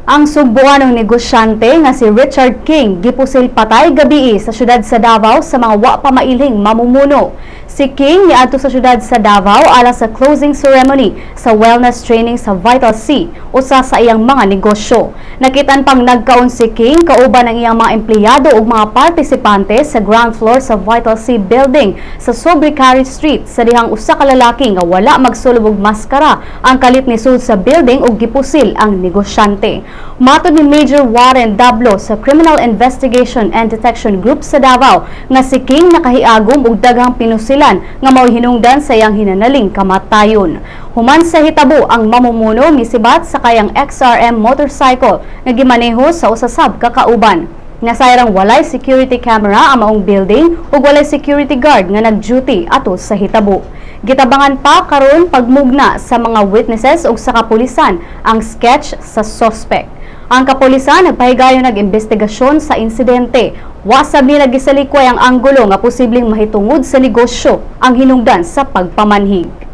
Ang Sugbuanong negosyante nga si Richard King gipusil patay gabii sa syudad sa Davao sa mga wa pa mailhing mamumuno. Si King niadto sa syudad sa Davao alang sa closing ceremony sa wellness training sa Vital C, usa sa iyang mga negosyo. Nakitaan pang nagkaon si King kauban ang iyang mga empleyado ug mga partisipante sa ground floor sa Vital C building sa Sobricari Street sa dihang usa ka lalaki nga wala magsulob og maskara ang kalit nisud sa building ug gipusil ang negosyante. Matod ni Major Warren Dablo sa Criminal Investigation and Detection Group sa Davao nga si King nakahiagom og daghang pinusilan nga mao'y hinungdan sa iyang hinanaling kamatayon. Human sa hitabo, ang mamumuno misibat sa kayang XRM motorcycle nga gimaneho sa usa sab ka kauban. Nasayrang walay security camera ang maong building ug walay security guard nga nag-duty ato sa hitabo. Gitabangan pa karon pagmugna sa mga witnesses ug sa kapulisan ang sketch sa suspect. Ang kapulisan nagpahigayon nag-investigasyon sa insidente. Wa sab nila gisalikway ang anggulo nga posibleng mahitungod sa negosyo ang hinungdan sa pagpamanhig.